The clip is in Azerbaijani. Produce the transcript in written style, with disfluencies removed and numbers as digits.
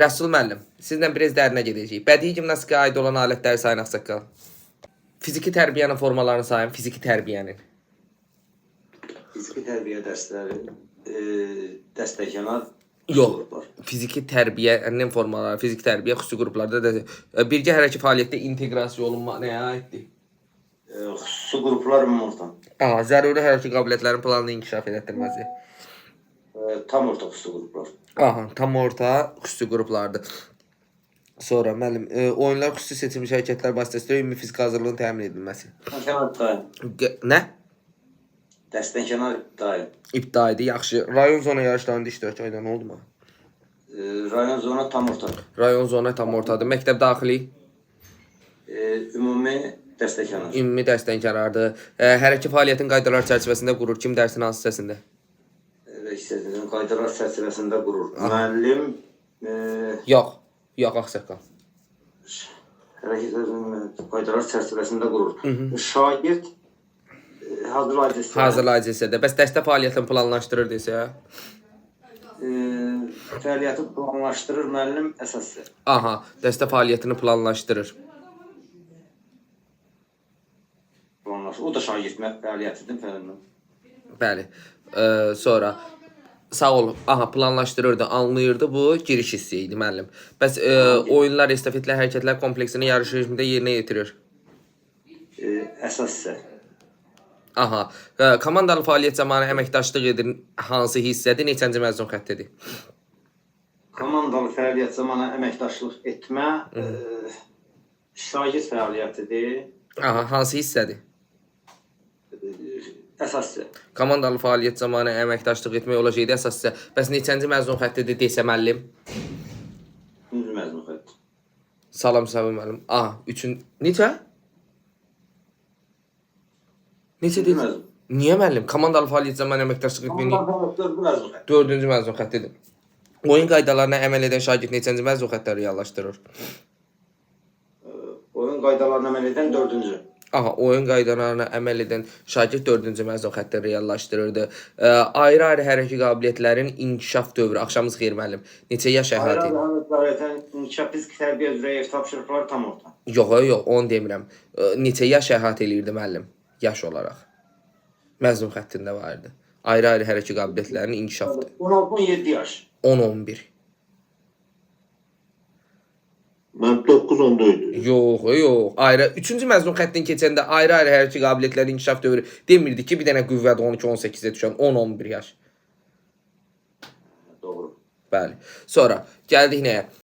Rəsul müəllim, sizlə biraz dərinə gedəcəyik. Bədii gimnastikaya aid olan alətləri sayın ağsaqqal. Fiziki tərbiyənin formalarını sayın, fiziki tərbiyənin. Fiziki tərbiyə dərsləri dəstəkənar Yox. qruplar. Fiziki tərbiyənin formaları, fiziki tərbiyə xüsusi qruplarda da birgə hərəki fəaliyyətdə inteqrasiya olunma nəyə aiddir? Xüsusi qruplar ümumi orta. Aha, zəruri hərəki qabiliyyətlərin planını inkişaf elətdirməsi. Tam orta xüsusi qruplar. Aha, tam orta xüsusi qruplardır. Sonra müəllim, oyunlar xüsusi seçilmiş hərəkətlər vasitəsilə ümumi fiziki hazırlığın təmin edilməsi. Dəstəkənar ibtidai. Nə? Dəstəkənar ibtidai. İbtidaidir, yaxşı. Rayon zona yarışlarında iştirak edən oldu mu? Rayon zona tam orta. Rayon zona tam ortadır. Məktəb daxili Ümumi dəstəkənar. ümumi dərsdən kənardır. Hərəki fəaliyyətin qaydalar çərçivəsində qurur. Kim dərsin hansı hissəsində? Hissəsinin qaydalar çərçivəsində qurur. Müəllim Yox. Yox, ağsaqqal. hərəkət qaydalar çərçivəsində qurur. Şagird hazırlayıcı hissə. Hazırlayıcı hissədə. Bəs dəstə fəaliyyətini planlaşdırır desə? Fəaliyyəti planlaşdırır müəllim əsas hissə. Aha, dəstə fəaliyyətini planlaşdırır. Planlaşdırır. O da şagird fəaliyyətidir müəllim. Bəli. Sonra sağ ol. Aha, planlaşdırırdı, anlayırdı. Bu giriş hissi idi müəllim. Bəs oyunlar, estafetlər, hərəkətlər kompleksini yarış rejimində yerinə yetirir. Əsas hissə. Aha. Komandalı fəaliyyət zamanı əməkdaşlıq edir. Hansı hissədir? Neçənci məzmun xəttidir? Komandalı fəaliyyət zamanı əməkdaşlıq etmə şagird fəaliyyətidir. Aha, hansı hissədir? Əsas hissə. Komandalı fəaliyyət zamanı əməkdaşlıq etmək olacaqdı əsas hissə. Bəs neçənci məzmun xəttidir desə müəllim? Üçüncü məzmun xətti. Salam Səbir müəllim. Aha, üçün neçə? Neçə Üçüncü dedin? məzmun. Niyə müəllim? Komandalı fəaliyyət zamanı əməkdaşlıq etmək niyə? Komandalı fəaliyyət dördüncü məzmun xətti. Dördüncü məzmun xəttidir. Oyun qaydalarına əməl edən şagird neçənci məzmun xəttləri reallaşdırır? Oyun qaydalarına əməl edən dördüncü. Aha, oyun qaydalarına əməl edən şagird dördüncü məzun xəttini reallaşdırırdı. Ayrı-ayrı hərəki qabiliyyətlərin inkişaf dövrü. Axşamınız xeyir müəllim. Neçə yaş əhatə Ayrı edir? ayrı fəaliyyətin inkişaf fiziki tərbiyə üzrə ev tapşırıqları tam orta. Yox, yox, onu demirəm. Neçə yaş əhatə eləyirdi müəllim? Yaş olaraq. Məzun xəttində var idi. Ayrı-ayrı hərəki qabiliyyətlərin inkişaf 16-17 yaş. 10-11. Mən 9-14 idi. Yox, yox. Ayrı üçüncü məzun xəttini keçəndə ayrı-ayrı hərəki qabiliyyətlərin inkişaf dövrü demirdi ki, bir dənə qüvvədə 12-18-ə düşən 10-11 yaş. Doğru. Bəli. Sonra gəldik nəyə?